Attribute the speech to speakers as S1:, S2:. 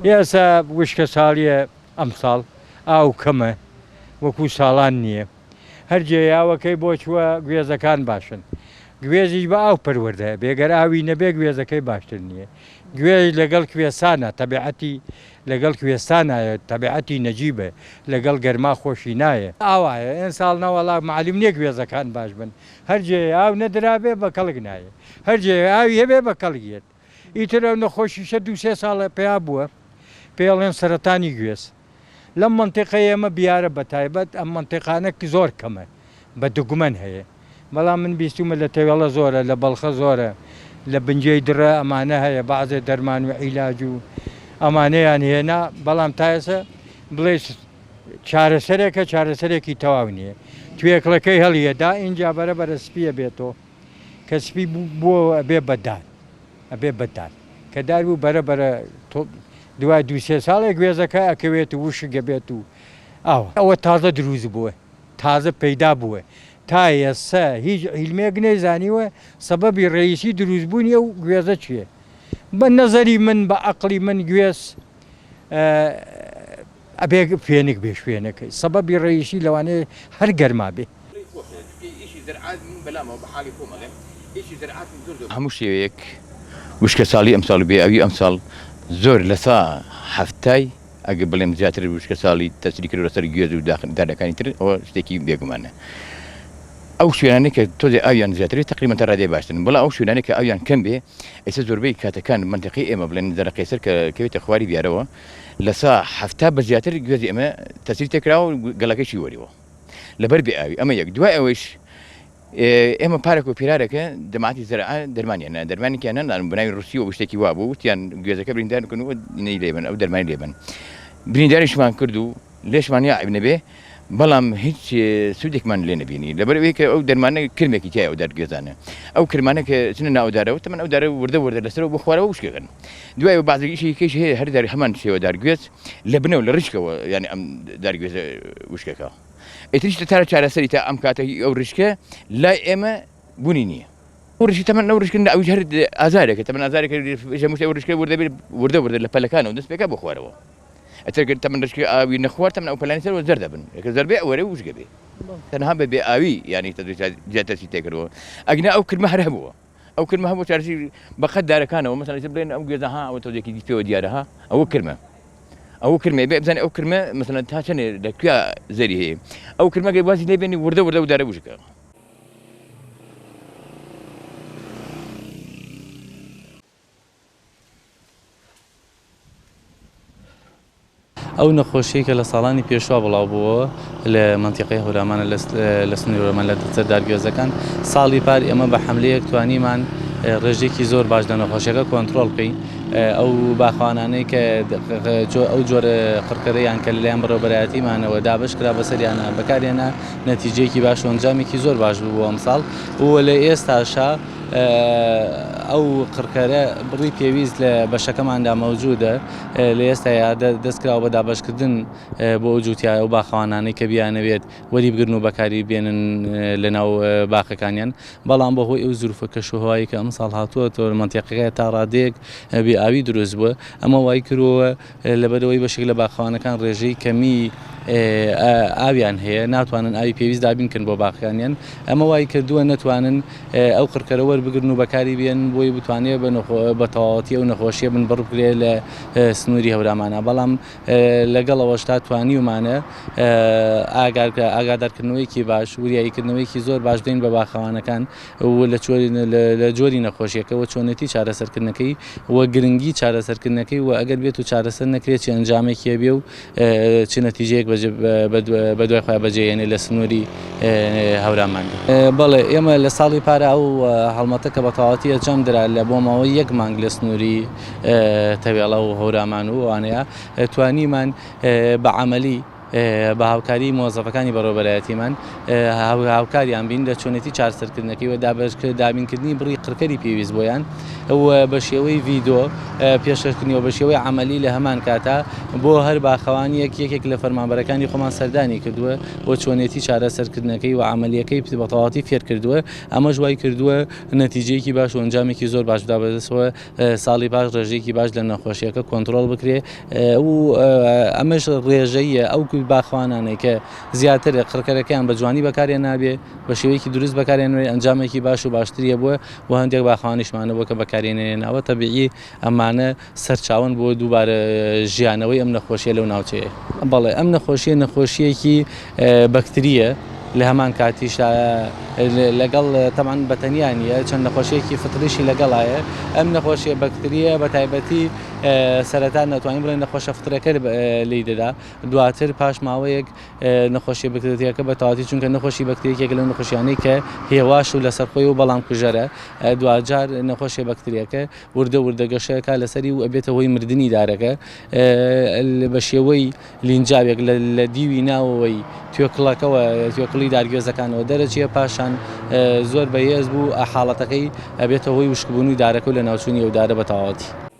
S1: ئێستا وشکە ساڵیە ئەمساڵ ئاو کەمە وەکو ساڵان نییە هەر جێ ئاوەکەی بۆ چووە گوێزەکان باشن گوێزیش بە ئاو پەروەردە ئەبێ گەر ئاوی نەبێ گوێزەکەی باشتر نییە گوێز لەگەڵ کوێسانە تەبیعەتی لەگەڵ کوێستانایە تەبیعەتی نەجیبە لەگەڵ گەرما خۆشی نایە ئاوایە ئێنساڵ نەوەڵا مەعلوم نییە گوێزەکان باش بن هەر جێ ئاو نەدرابێ بە کەڵک نایە هەر جێ ئاوی هەبێ بە کەڵک یەت ئیتر ئەو نەخۆشیشە دوو سێ ساڵە پەیا بووە پێی ئەڵێن سەرەتانی گوێز لەم مەنتیقەی ئێمە بیارە بە تایبەت ئەم مەنتیقانە زۆر کەمە بە دگمەن هەیە بەڵام من بیستومە لە تەوێڵە زۆرە لە بەڵخە زۆرە لە بنجەی دڕە ئەمانە هەیە بەعزێ دەرمان و عیلاج و ئەمانەیان هێنا بەڵام تا ئێستا بڵێ چارەسەرێکە چارەسەرێکی تەواو نییە توێکڵەکەی هەڵیەدا ئینجا بەرە بەرە سپیە بێتەوە کە سپی بووەوە ئەبێ بە دار ئەبێ بە دار کە دار بوو بەرە بەرە دوای دوو سێ ساڵێک گوێزەکە ئەکەوێت و وشک ئەبێت و ئاوا. ئەوە تازە دروست بووە تازە پەیدا بووە تا ئێستا هیچ عیلمێک نەیزانیوە سەبەبی ڕەئیسی دروست بوونی ئەو گوێزە چییە بە نەزەری من بە عەقڵی من گوێز ئەبێ فێنک بێ شوێنەکەی سەبەبی ڕەئیسی لەوانەیە هەر گەرما بێ.
S2: هەموو شێوەیەک وشکەساڵی ئەمساڵ و بێ ئاوی ئەمساڵ زۆر لە سا حەفتای ئەگەر بڵێم زیاتر وشکەساڵی تەسری کردوە لەسەر گوێز و دارەکانی تر ئەوە شتێکی بێگومانە ئەو شوێنانەی کە تۆزێ ئاویان زیاتر بێت تەقریبەن تا ڕادەیە باشترن بەڵام ئەو شوێنانەی کە ئاویان کەم بێ ئێستا زۆربەی کاتەکان مەنتیقەی ئێمە بڵێن دەرە قەیسەر کە کەوێتە خواری بیارەوە لە سا 70 بە زیاتر گوێزی ئێمە تەسری تێکراوە و گەڵەکەشی وەریوە لەبەر بێ ئاوی ئەمە یەک دوای ئەوەیش ئێمە پارێک و پیرارێکە جەماعەتی زەرعە دەرمانیان نا دەرمانێکیان نەنان بەناوی ڕوسیەوە شتێکی وا بوو وتیان گوێزەکە بریندار بکەن و نەی لێبن ئەو دەرمانی لێبن برینداریشمان کرد و لێشمان یا عیب نەبێ بەڵام هیچ سوودێکمان لێ نەبینی لەبەر ئەوەی کە ئەو دەرمانە کرمێکی تایە ئەو دارگوێزانە ئەو کرمانە کە چنە ناو دارەوە تەمەن ئەو دارە وردە وردە لەسەرەوە بۆ خوارەوە وشکەکەن دوای ئەو بەعزێک ئیشی کەش هەیە هەر دار هەمان شێوە دارگوێز لە بنەوە لە ڕیشکەوە یانی ئەم دارگوێزە وشکەکە ئیتریش تا چارەسەری تا ئەم کاتە ئەو ڕیشکە لای ئێمە بوونی نییە. ئەو ڕیشکە تەمەن ئەو ڕیشکە ئەویش هەر ئازارێکە تەمەن ئازارێکە ژەموشت ئەو ڕیشکە وردە وردە وردە لە پەلەکانەوە دەست پێکا بۆ خوارەوە ئەتر گەر تەمەن ڕیشکە ئاوی نەخوارد تەمەن ئەو پەلانی سەرەوە زەرد دەبن کە زەرد بێ ئەوەرێ وشکە بێ تەنها بە بێ ئاوی یانی زیاتر تەسی تێکردەوە ئەگینا ئەو کرمە هەر هەبووە. ئەو کرمە هەبوو چارەسەری بە قەد دارەکانەوە مەسەلەن ئیتر بڵێن ئەو گوێزە ها ئەوە تۆزێکی دی پێوە دیارە ها ئەوە کرمە ئەوە کرمە بێ بزانێ ئەو کرمە مەسەلەن تا چەنێ لە کوێ زەری هەیە ئەو کرمە گەر وازی لێ بێنی وردە وردە ئەو دارە وشکە.
S3: ئەو نەخۆشیەی کە لە ساڵانی پێشوە بڵاو بووەوە لە مەنتیقەی هەورامانە لە سنووری هەورامان لە سەر دارگوێزەکان ساڵی پار ئێمە بە حەملەیەک توانیمان ڕێژەیەکی زۆر باش لە نەخۆشیەکە کۆنترۆڵ بکەین ئەو باخوانانەی کە ئەو جۆرە قڕکەرەیان کە لەلایەن بەڕێوەبەرایەتیمانەوە دابەش کرا بەسەریانە بەکارهێنا نەتیجەیەکی باش و ئەنجامێکی زۆر باش بوو بۆ ئەمساڵ و لە ئێستاشا ئەو قڕکەرە بڕی پێویست لە بەشەکەماندا مەوجودە لە ئێستایا دەستکراوە بە دابەشکردن بۆ ئەو جوتیار ئەو باخەوانانەی کە بیانەوێت وەریبگرن و بەکاری بێنن لە ناو باخەکانیان بەڵام بەهۆی ئەو زروفە کەشوهەوایی کە ئەمساڵ هاتووەتەوە لە مەنتیقەکە تا ڕادەیەک بێ ئاوی دروست بووە ئەمە وای کردووە لەبەرئەوەی بەشێک لە باخەوانەکان ڕێژەی کەمی ئاویان هەیە ناتوانن ئاوی پێویست دابین کەن بۆ باخەکانیان ئەمە وای کردووە نەتوانن ئەو قڕکەرە وەربگرن و بەکاری بێنن بۆی بتوانێت بە تەواوەتی ئەو نەخۆشیە بنبڕ بکرێت لە سنووری هەورامانە بەڵام لەگەڵ ئەوەشتا توانیومانە ئاگادارکردنەوەیەکی باش وریاییکردنەوەیەکی زۆر باش بدەین بە باخەوانەکان و لە جۆری نەخۆشیەکە و چۆنێتی چارەسەرکردنەکەی و گرنگی چارەسەرکردنەکەی و ئەگەر بێت و چارەسەر نەکرێت چی ئەنجامێکی هەبێ و چ نەتیجەیەک بەدوای خۆیان بەجێهێنێ لە سنووری هەوراماندا. بەڵێ ئێمە لە ساڵی پارا ئەو هەڵمەتە کە بە تەواوەتی ئەنجام درا لە بۆ ماوەی یەک مانگ لە سنووری تەوێڵە و هەورامان و ئەوانەیە توانیمان بە عەمەلی. بە هاوکاری مۆزەفەکانی بەڕێوەبەرایەتیمان هاوکاریان بین لە چۆنێتی چارەسەرکردنەکەی و دابینکردنی بڕی قڕکەری پێویست بۆیان و بە شێوەی ڤیدۆ پێشکەشکردنی و بە شێوەی عەمەلی لە هەمان کاتا بۆ هەر باخەوانیەک یەکێک لە فەرمانبەرەکانی خۆمان سەردانی کردووە و چۆنێتی چارەسەرکردنەکەی و عەمەلیەکەی بە تەواوەتی فێر کردووە ئەمەش وای کردووە نەتیجەیەکی باش و ئەنجامێکی زۆر باش بدا بەدەستەوە ساڵی پاش ڕێژەیەکی باش لە نەخۆشیەکە کۆنترۆڵ بکرێ و ئەمەش ڕێژەیە ئەو باخوانانەی کە زیاتر قڕکەرەکەیان بە جوانی بەکارێنابێ بە شێوەیەکی دروست بەکارێنێ ئەنجامێکی باش و باشتریە بووە و هەندێک باخوانیشمانە بۆ کە بەکارێنێنەوە تەبیعی ئەمانە سەرچاوەن بۆ دووبارە ژیانەوەی ئەم نەخۆشیە لەو ناوچەیە. بەڵێ ئەم نەخۆشیە نەخۆشیەکی بەکتریە لە هەمان کاتیشدا لەگەڵ تەبعەن بە تەنیا نییە چەند نەخۆشیەکی فطریشی لەگەڵایە ئەم نەخۆشیە بەکتریە بە تایبەتی سەرەتا نەتوانین بڵێن نەخۆشە فطرەکە لی دەدا دواتر پاش ماوەیەک نەخۆشیە بەکتریەکە بە تەواتی چونکە نەخۆشی بەکتری یەکێکە لەو نەخۆشیانەی کە هێواش و لەسەرخۆی و بەڵام کوژەرە دواجار نەخۆشیە بەکتریەکە وردە وردە گەشە ئەکا لەسەری و ئەبێتە هۆی مردنی دارەکە بە شێوەی لینجاوێک لە دیوی ناوەوەی توێکڵەکەوە توێکڵی دارگوێزەکانەوە دەرەچێ پاشان زۆر بەهێز بوو حاڵەتەکەی ئەبێتە هۆی وشکبوونی دارەکە و لەناوچوونی ئەو دارە بە تەواوەتی.